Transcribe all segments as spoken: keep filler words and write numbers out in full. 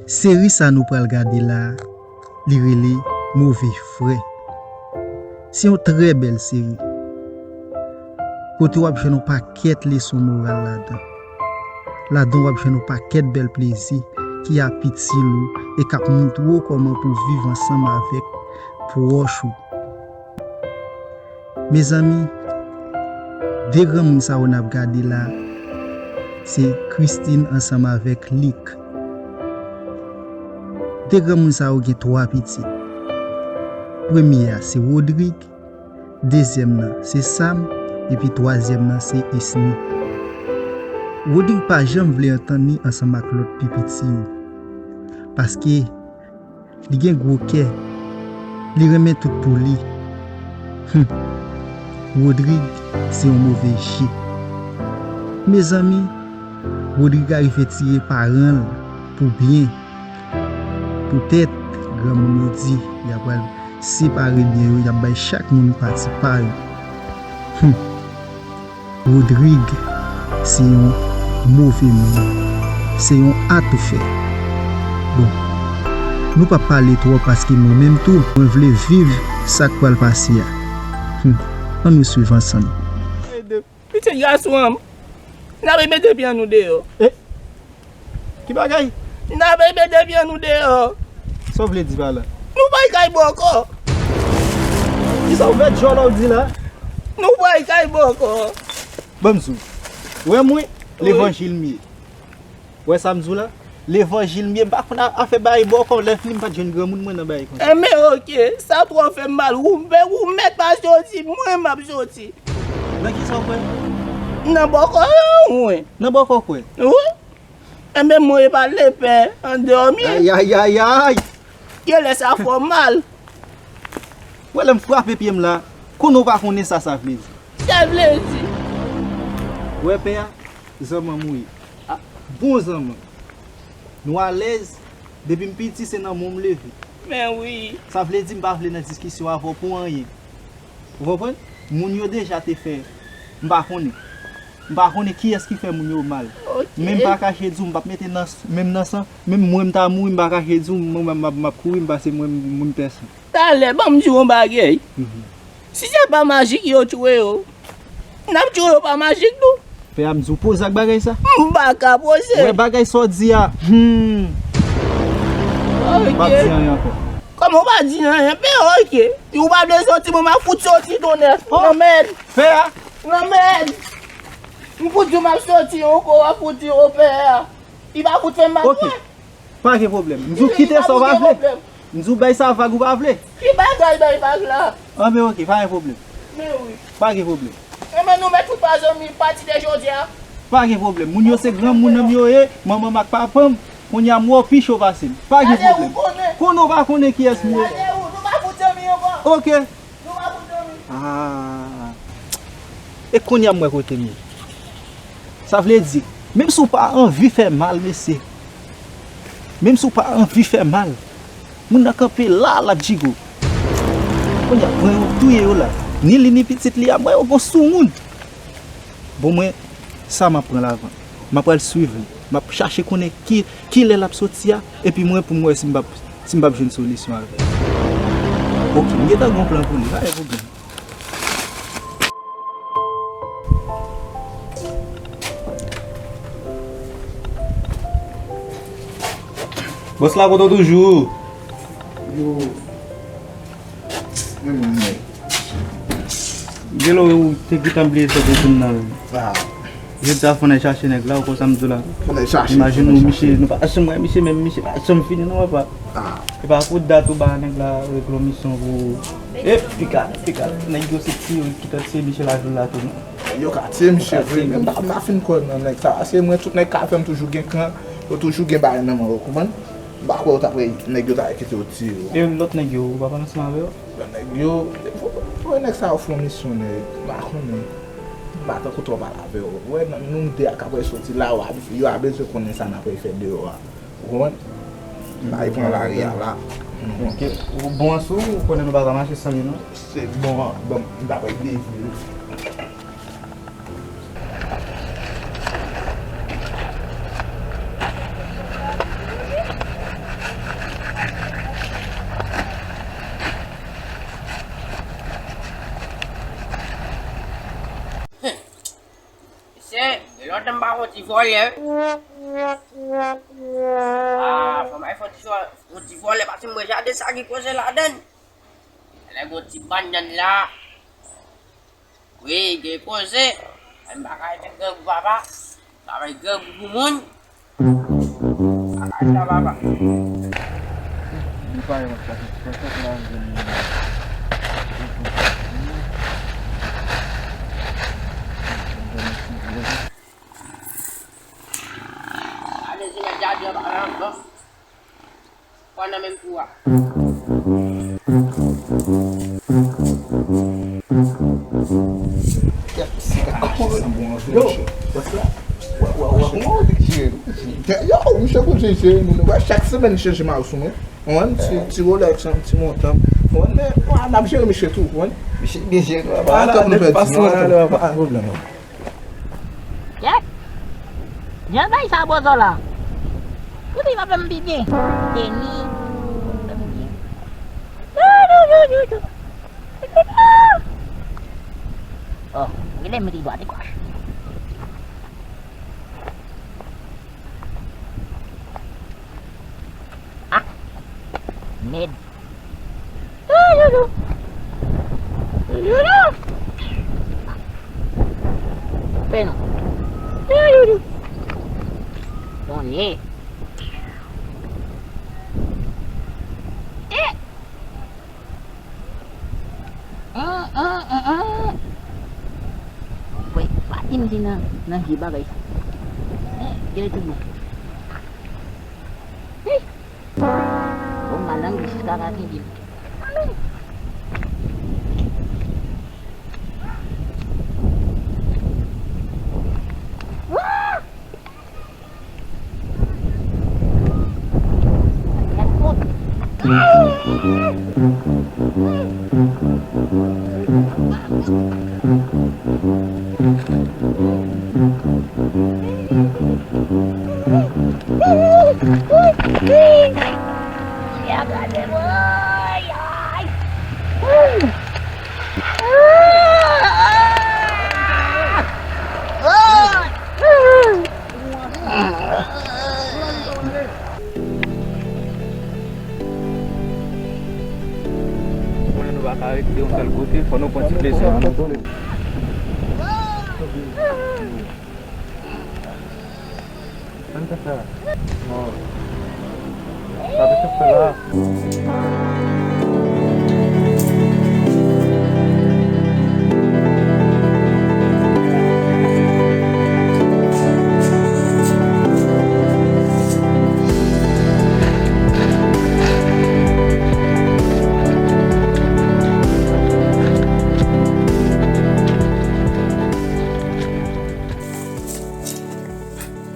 Seri sa nou pral gade la, li rele Move Frè. Se yon trè bèl seri. Kote w ap jwenn yon pakèt leson moral ladan. Ladan w ap jwenn yon pakèt bèl plezi ki ap itil ou e k ap montre w kòman pou w viv ansanm avèk pwòch ou. Mezanmi, de granmoun sa yo n ap gade la, se Christine ansanm avèk Luc. De granmoun sa yo gen twa pitit. Premye a se Rodrigue, dezyèm nan se Sam, epi twazyèm nan se Esni. Rodrigue pa janm vle antann li ansanm ak lòt pi piti yo, paske li gen gwo kè, li renmen tout pou li. Hum. Rodrigue se yon move je. Mezanmi, Rodrigue arive tire paran l pou byen. Poutèt granmoun yo di y ap pral separe byen yo, y ap bay chak moun pati pa yo. Hum. Rodrigue se yon move moun. Se yon atoufè. Bon, nou p ap pale twòp paske mwen menm tou, mwen vle viv sa k pral pase a. Hum. Ann nou swiv ansanm. Pitit gason an, n ap mete pye nou deyò. Eh? Ki bagay? N ap mete pye nou deyò. Sa w vle di pa la? Nou pa kay bòkò. Kisa w fè djòl w di la? Nou pa kay bòkò. Ban m di w. Wè mwen, levanjil m ye. Wè sa m di w la? Levanjil m ye, m pa konn a- afè bay bòkò, lè fini m pa t jwenn granmoun mwen nan bay konsa. Enben, oke, sa twò fè m mal, ou, ou mèt pa soti, mwen m ap soti. Nan kisa w kwè? Nan bòkò, wi. Nan bòkò kwè? Wi. Enben, mwen e pa lepè, an dòmi. Ay, ay, ay, ay! Genlè sa fè w mal. Wè, lè m frape pye m la, konnen w pa konnen sa sa vle di. Sa vle di? Wè, pè a, zanmanm ou ye. A, bon zanmanm. Nou alèz, depi m piti, se nan men w m leve. Men wi. Sa vle di m pa vle nan diskisyon avè w pou anyen. Ou konprann? Moun yo deja te fè, m pa konnen. M pa konnen kiyès ki fè moun yo mal. Ok. Men m pa kache di w, m p ap mete nan s- men m nan san, menm mwen m ta mouri, m pa kache di w, mwen m ap, m ap kouri, m pase mwen m, mwen m pèse. Talè, ban m di w yon bagay. Mhm. Si se pa majik yo tchwe yo, n ap tchwe yo pa majik tou. Pè a, m di w poze ak bagay sa. M pa ka poze. Wè bagay sa w di a. Hmm. Ok. M p ap di anyen ankò. Kòman w pa di anyen? Men oke. Ou pa vle soti, mwen m ap fout soti tonnè. Oh. Lanmèd. Pè a. Lanmèd. M fout di w m ap soti ankò, w ap fout di w pè a. Li pa fout fè m mal. Ok. Pa gen pwoblèm. M di w kite sa w pa vle. M di w bay sa vag ou pa vle. Ki bagay bay vag la? Anben oke, pa gen pwoblèm. Men wi. Pa gen pwoblèm. Enben nou mèt fout pa zanmi pati de jodi a. Pa gen pwoblèm. Moun yo se granmoun nan m yo ye, manman m ak papa m. Kounye a m wè w pi cho pase m. Pa gen pwoblèm. Konnen w pa konnen kiyès m ye. Gade ou, nou pa fout zanmi ankò. Oke. Nou pa fout zanmi. Ah. E kounye a m wè kote m ye. Sa vle di, menm si w pa anvi fè mal, mesye. Menm si w pa anvi fè mal, moun nan kanpe la, l ap jigo. Kounye a, pran yo, touye yo la. Ni li, ni pitit li a, m wè yo gon soumoun. Bon, mwen, sa m ap pran l avan. M ap pral swiv li. M ap chache konnen ki, kilè l ap soti a, epi mwen pou m wè si m p ap, si m p ap jwenn solisyon avè l. Oke, m gentan gon plan pou li, pa gen pwoblèm. Bòs la, kote w toujou? Yo. Men mwen, men. Genlè ou te gentan bliye sa pou moun nan menm. Ah. Jodi a fò n al chache nèg la, ou konn sa m di w la. Fò n al chache, fò n al chache. Imajine w, misye, nou pa janm wè misye, menm misye pa janm vini non, papa. Ah. E pa pou dat ou ba nèg la reklamisyon pou. E piga, piga. Nèg yo se tiye, ki ta tiye misye lajou la tou non. Yo ka tiye misye vre, men m pa, m pa fin kwè nan nèg sa. Paske mwen, tout nèg ka fè m toujou gen kan, yo toujou gen bagay nan men yo, konprann? M pa kwè yo t ap, nèg yo ta kite yo tiye yo. E lòt nèg yo, ou pa pale ansanm avè yo? Lòt nèg yo, fò, fò nèg sa yo fè yon misyon, nèg, m pa konnen. M pa tankou twò pale avè yo. Wè, nan, nou de a k ap soti la, yo a, yo a bezwen konnen sa n ap fè deyò a. Ou konprann? M pa pran lari a la. Ok. Ou bon sou, ou konnen nou pa ka mache san li non. Se bon, bon, m ta pral devye. Madanm pa fon ti vòlè. Ah, fò m al fon ti vòlè, fon ti vòlè, paske m wè jaden sa gen koze ladann. Lè gon ti bannann la. Wi, gen koze. M pa ka rete grangou papa. Travay grangou pou moun. M pa ka rete papa. Li pa yon sa ki fè tèt la, m jwenn li. Ale, se mèt jaden an pa la ankò. Pran nan menm kou a. Yo, bòs la. Yo, misye konn chanje moun. Wè, chak semèn li chanje mayo sou mwen. Ou konprann? Ti, ti Rolex, yon ti montan. Ou konprann? Men, wè, n ap jere misye tou, ou konprann? Misye byen jere tou. Pa gen tan pou nou pèdi, non, pa gen pwoblèm, non. Kèt! Jan bay sa bòzò la. Ou di pa fè m pi byen. Deni. Fè m byen. Oh, gade m ri dwa de gòch. Ah! Mèd. Fè non. Konnen. Eh! An, an, an, an. Wè, pa di m se nan, nan je bagay sa. Eh, gade tout bon. Hi! Bon, madanm, jiska ka kenbe m. Konnen nou pa ka rete yon sèl kote, fò nou pran ti plezi an nou. Ann fè sa. Bon. Sa te fè la.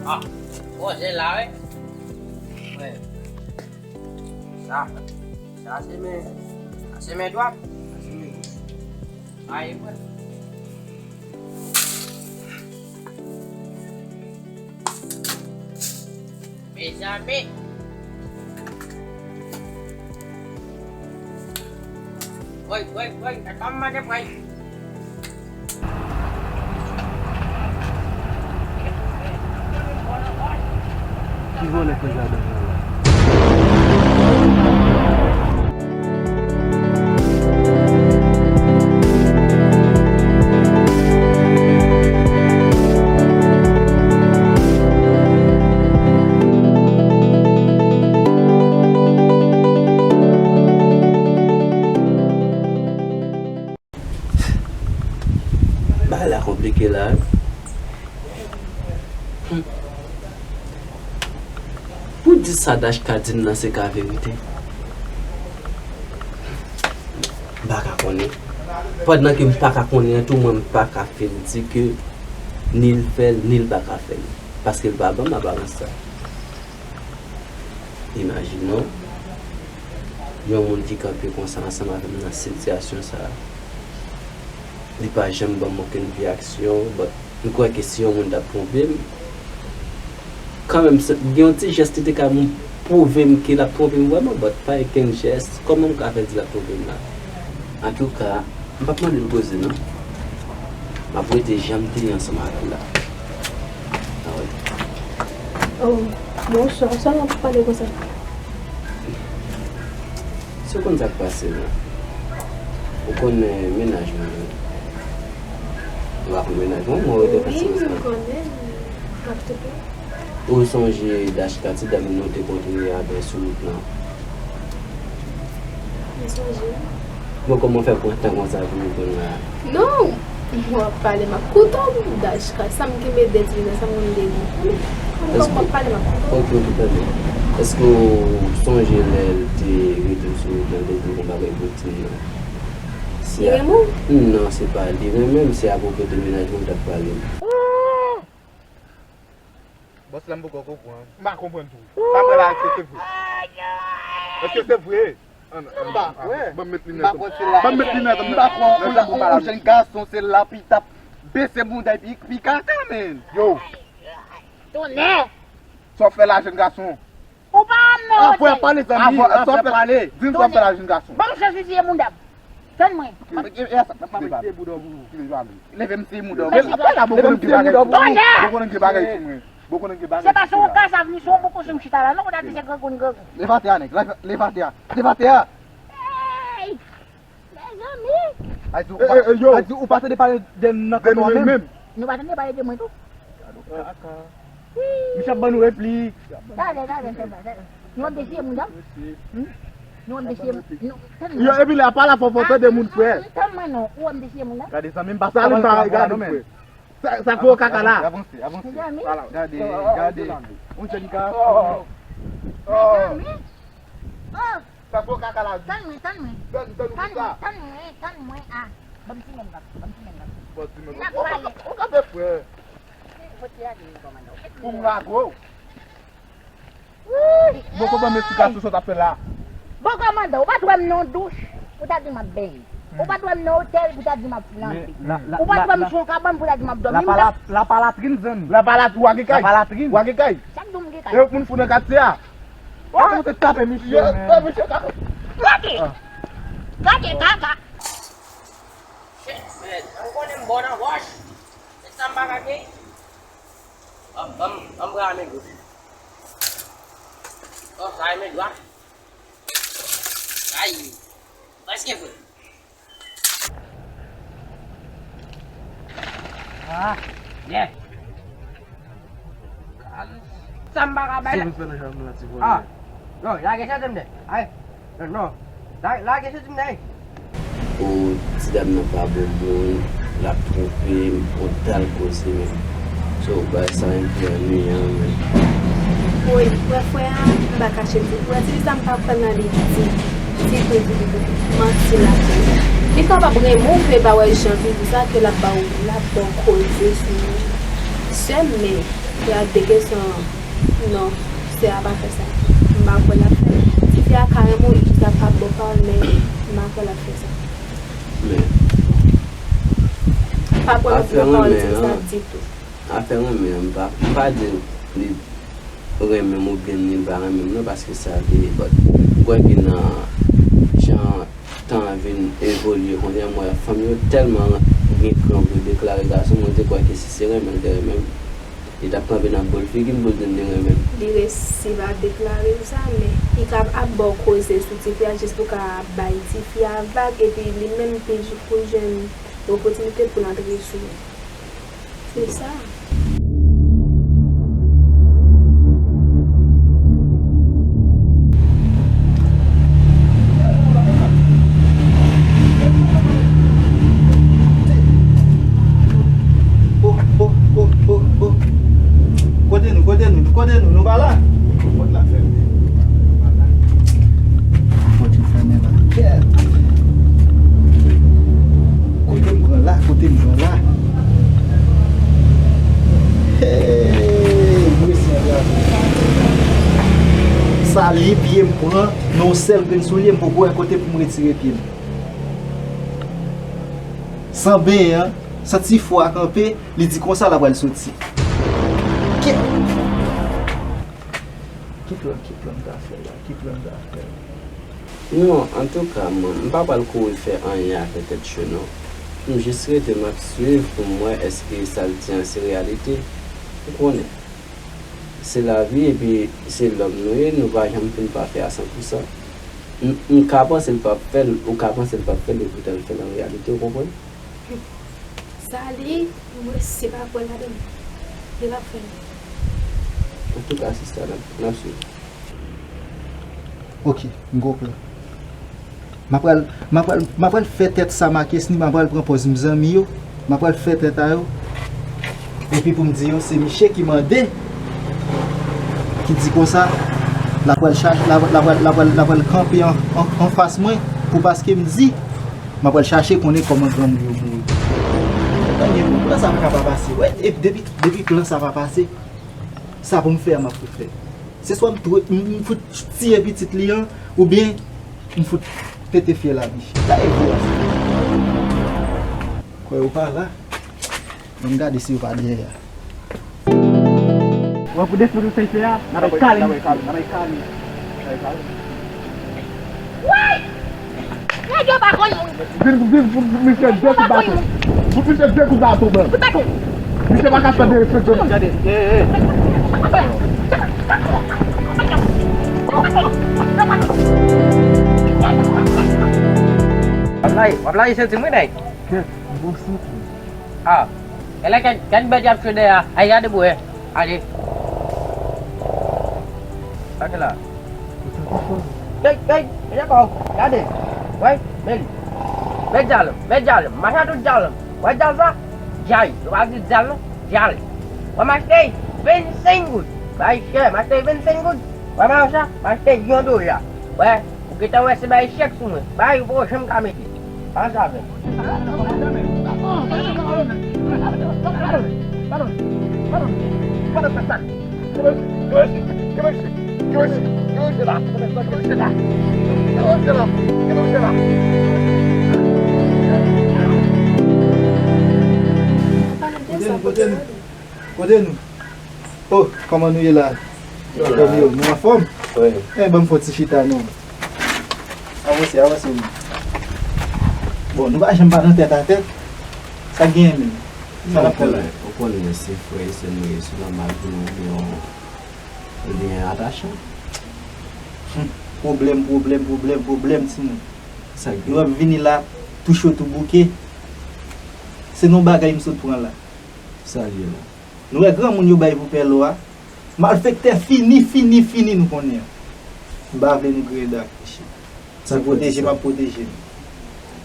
Ah, bon, se la, wi. Wi. Sa, sa se men, sa se men dwat, sa se men goch. Ayi, mwen. Mezanmi. Woy, woy, woy, tèt pa m mande pway. Ki vòlè fè jaden mwen la? Bagay la konplike la wi. Hmm. Pou di sa Dash ka di m nan se ka verite. M pa ka konnen. Pandan ke m pa ka konnen an tou, mwen m pa ka fè l di ke ni l fè l, ni l pa ka fè l. Paske l pa ban m aparans sa. Imajine w, yon moun ki kanpe konsa ansanm avè m nan sitiyasyon sa a. Li pa janm ban m okenn reyaksyon, but m kwè ke si yon moun t ap twonpe m, kanmenm, se, gen yon ti jès li te ka pwouve m ke l ap twonpe m vrèman, but pa okenn jès. Kòman m ka fè di l ap twonpe m la? Antouka, m p ap mande l koze non. M ap rete jan m te ye ansanm avè l la. Oh, bonswa, sa w ap pale konsa? Si w konn sa k pase la, ou konnen mennaj mwen, ou pa konn mennaj mwen, mwen rete Wi, Francis m la. Konnen, m ap tou pran. Ou sonje Dashka, ti dam nou te kontre avè sou wout lan? M sonje. Bon, kòman w fè pran tan konsa pou nou jwenn la? Non, w ap pale, m ap koute w, Dashka. Sa m kenbe dèt li nan, sa m konn dèyè. Kòman w ap pale, m ap koute w. Ok, ok, tande. Èske w sonje lè l te rete sou wout lan, l te di w yon bagay pou ti moun nan? Li renmen w? Non, se pa li renmen m, se apwopo de mennaj mwen m t ap pale. Bòs la m poko konprann. M pa konprann tou. Sa m wè la, èske se vre? Èske se vre? An, an, M pa kwè. Ban m met linèt. M pa kwè se la. Ban m met linèt. M pa kwè yon, yon jèn gason se la pou l t ap bese bouda epi pi kaka, men. Yo. Tonnè! Sa w fè la, jèn gason? Ou pa wè m nan otèl. Afè pale, zanmi. Afè pale. Di m sa w fè la, jèn gason. Ban m chans li tiye bouda m. Tann mwen. Leve m tiye bouda w. Leve m tiye bouda w. Bon konnen gen bagay sou mwen. Bon konnen gen bagay sou mwen. Bon konnen gen bagay sou mwen. Se pa sou yon kasav ni sou yon boukou si m chita la non, ou ta di se grangoun grangoun. Leve atè a, nèg. Leve atè a. Leve atè a. Hey! Mezanmi! Ay di ou pa tande pale de nou nan kanton an menm. Nou pa tande pale de mwen tou? Gad yon kaka. Misye ap ban nou replik. Gade, gade, gade, gade. Nou ap desiye moun nan? Hmm? Nou ap desiye moun nan? Yo, epi la pa la fò fò tande moun frè. Tann mwen non, ou ap desiye moun nan? Gade zanmi m pa sa li pa gade frè. Sa, sa fè w kaka la. Avanse, avanse. Mezanmi. Gade, gade. Yon jèn gason. Mezanmi. Oh. Sa fè w kaka la. Tann mwen, tann mwen. Tann, tann ou sa. Tann mwen, tann mwen, ah. Ban m ti menm kap, ban m ti menm kap. Ban m ti menm kap. N ap pale. Ou ka fè frè. Pou m lage w. Boko ban m esplikasyon sa w t ap fè la. Bon kòmandan, ou pa t wè m nan yon douch, ou ta di m ap benyen. Ou pa t wè m nan otèl, ou ta di m ap flanbe. Ou pa t wè m sou yon kabann, ou ta di m ap dòmi. Lapalatrin, zanmi. Lapalatrin, w a gen kay. Lapalatrin. W a gen kay. Sa k di w m gen kay? E moun fou nan katye a. Ou te tape misye, men. Gade! Gade kaka! Shit, man. An konnen m bon nan wòch. Se sa m pa ka gen. An, an, an m rame gòch. Oh, sa e men dwat. Ay. Prèske vre. Ah, yeah. Sa m pa ka bay la. Ah. Non, lage chante m de. Ay. Non, non. La, lage chante m de. O, ti dam nan pa bon moun, l ap twonpe m, on dal koze menm. So, bagay sa enpe annuyan menm. Woy, wè frè a, m pa kache di. Wè, se sa m pa kwè nan li di. Di pou di pou manti l ap fè. Li kapab renmen w ke l pa wè jan figi sa ke l ap ba w, l ap ba w koze sou sè m, men y a de kesyon, non, sè a pa fè sa. M pa kwè l ap fè. Tifi a ka renmen w, li jis ap pa ba w pawòl, men m pa kwè l ap fè sa. Men, pa kwè l ap ba w pawòl, di sa ditou. Afè renmen an, m pa, m pa di li renmen m oubyen li pa renmen m non, paske sa vini, but m kwè ke nan jan tan an vin evolye kounye a, m wè fanm yo tèlman gen kran pou yo deklare gason, mwen te kwè ke si se renmen l te renmen m, li t ap kanpe nan bòl figi m pou l di m li renmen m. Li resi pa deklare l sa, men li ka ap ba w koze sou tifi a jis pou ka ap bay tifi a vag, epi li menm pi pou jwenn opòtinite pou l antre sou ou. Se sa. Oh, oh, oh, oh, oh. Kote nou, kote nou, kote nou, nou pa la? Pòt la fèmen. Pòt yo fèmen la. Kèt. Kote m pran la, kote m pran la. Hey, mwen se sa li pye m pran nan yon sèl grenn soulye, m poko wè kote pou m retire pye m. San benyen an, santi fò a kanpe, li di konsa l ap pral soti. Kèt! Ki plan, ki plan m ta fè la? Ki plan m ta fè? Non, antouka, mwen, m pa pral kouri fè anyen avè tèt cho, non. M jis rete, m ap swiv pou m wè èske sa l di an se reyalite. Ou konnen. Se lavi, epi se lòm nou ye, nou pa janm fin pafè a san pou san. M, m ka panse l p ap fè l, ou ka panse l p ap fè l, epoutan l fè l an reyalite, ou konprann? Sa li, mwen se pa kwè ladan l. Li p ap fè l. Antouka, sista, n ap, n ap swiv. Ok, m gon plan. M ap pral, m ap pral, m ap pral fè tèt Sam ak Esni, m ap pral pran pòz m zanmi yo, m ap pral fè tèt a yo. Epi pou m di yo, se misye ki mande, ki di konsa, l ap pral chache, l ap, l ap pral, l ap pral, l ap pral kanpe an, an, anfas mwen, pou paske m di, m ap pral chache konnen kòman granmoun yo mouri. Tande, bon, plan sa pa ka pa pase. Wè, e depi, depi plan sa pa pase, sa pou m fè a, m ap fout fè. Se swa m tou, m, m fout tiye pitit li an, oubyen m fout pete fyèl a li. Gade gwo a sa. Kwè yo pa la. Ann gade si yo pa dèyè a. Wè, pou defann sensè a, n ap kale misye. N ap kale. Nèg yo pa konn moun. Vin, vin, pou, pou misye dèk kou baton. Pou misye dèk kou baton, blan. Misye pa ka fè derespekte. Gade, e, e. W ap layi, w ap layi senti m, wi, nèg. Kèt, bon senti. Ah. Genlè kèk, kèk bèt y ap fè dèyè a. Ay, gade pou wè. Ale. Sa ki la. Ey, ey, ey, dakò. Gade. Wè, men li. Met djal, met djal. Mache tout djal. Wè djal sa? Djay. Yo pa di djal non. Djal. Wè m achte vennsenk goud. Bay chè, m achte vennsenk goud. Wè m achte, m achte yon dola. Wè. Ou gentan wè se bay chèk sou mwen. Bay ou poko janm ka mete. Pa sa avè m. Kote nou? Kote nou? Oh, kòman nou ye la? Yo la. Zanmi yo, nou anfòm? Wi. Eh, ban m fè yon ti chita non. Avanse, avanse non. Bon, nou pa janm pa nan tèt a tèt. Sa k genyen menm? Sa n ap fè la? Ou konnen, ou konnen se frè e sè nou ye, se nòmal pou nou gen yon, yon lyen atachan. Hum, pwoblèm, pwoblèm, pwoblèm, pwoblèm, timoun. Sa k genyen? Nou ap vini la, tou cho, tou bouke. Se nan yon bagay m sot pran la. Sa l ye la? Nou wè granmoun yo bay pou Pèlo a? Malfektè fini, fini, fini nou konnen an. M pa vle nou kriye dak, mesye. Se pwoteje m ap pwoteje nou.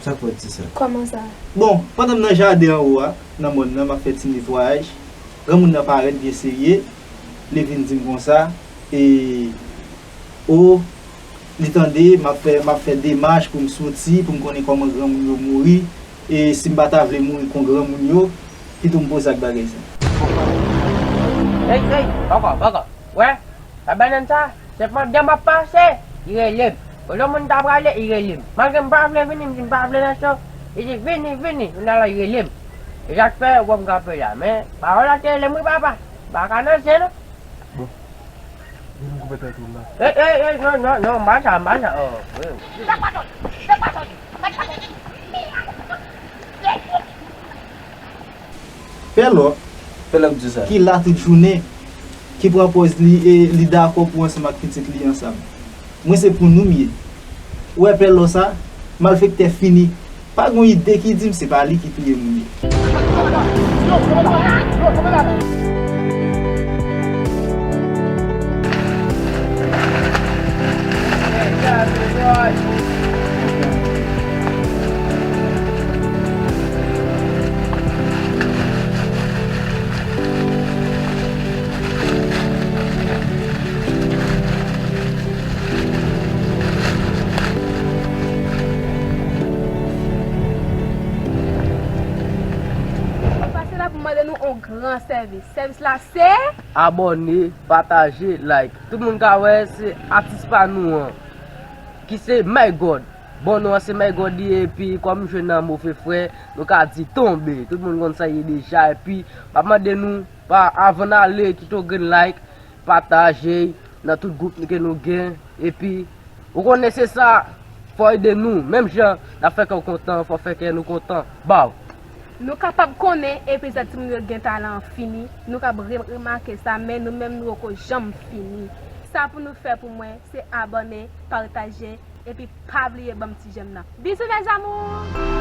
Sa k fè w di sa? Kòman sa? Bon, pandan m nan jaden anwo a, nan mòn nan, m ap fè ti netwayaj, granmoun nan parèt byen serye, li vin di m konsa, e, o, li tande, m ap fè, m ap fè demach pou m soti, pou m konnen kòman granmoun yo mouri, e si m pa ta vle mouri kon granmoun yo, pito m poze ak bagay sa. Ey, ey, poko, poko. Wè, sa bannann sa, se pandan m ap pase, li rele m. Olye moun ta prale, li rele m. Malgre m pa vle vini, m di m pa vle nan cho, li di, "Vini, vini," kounye a la, li rele m. E sa k fè, w wè m kanpe la. Men, pawòl la te rele m, wi, papa. M pa ka nan zen, non. Bon. Vin koupe tèt ou la. Ey, ey, ey, non, non, non, m pa sa, m pa sa. Oh, wi. Pèlo, Pèlo k di sa. Ki la tout jounen, ki pran pòz li e li dakò pou ansanm ak pitit li ansanm. Mwen se pou nou m ye. Ou wè Pèlo sa, malfektè fini. Pa gon ide ki di m se pa li ki touye moun yo. Pase la pou mande nou yon gran sèvis. Sèvis la se abòne, pataje, like. Tout moun ka wè se atis pa nou an, ki se My God. Bon, non an se My God li ye, epi kòm m jwe nan Move Frè, nou ka di tonbe. Tout moun konn sa ye deja, epi m ap mande nou, pa, avan n ale, kite yon grenn like, pataje nan tout gwoup ke nou gen, epi ou konnen se sa, fò ede nou, menm jan n ap fè kè w kontan, fò fè kè nou kontan, baw. Nou kapab konnen epizòd Timoun yo gen talan an fini, nou kab re- remake sa, men nou menm nou poko janm fini. Sa pou nou fè pou mwen, se abòne, pataje, epi pa bliye ban m ti j'aime nan. Bizou mes amours!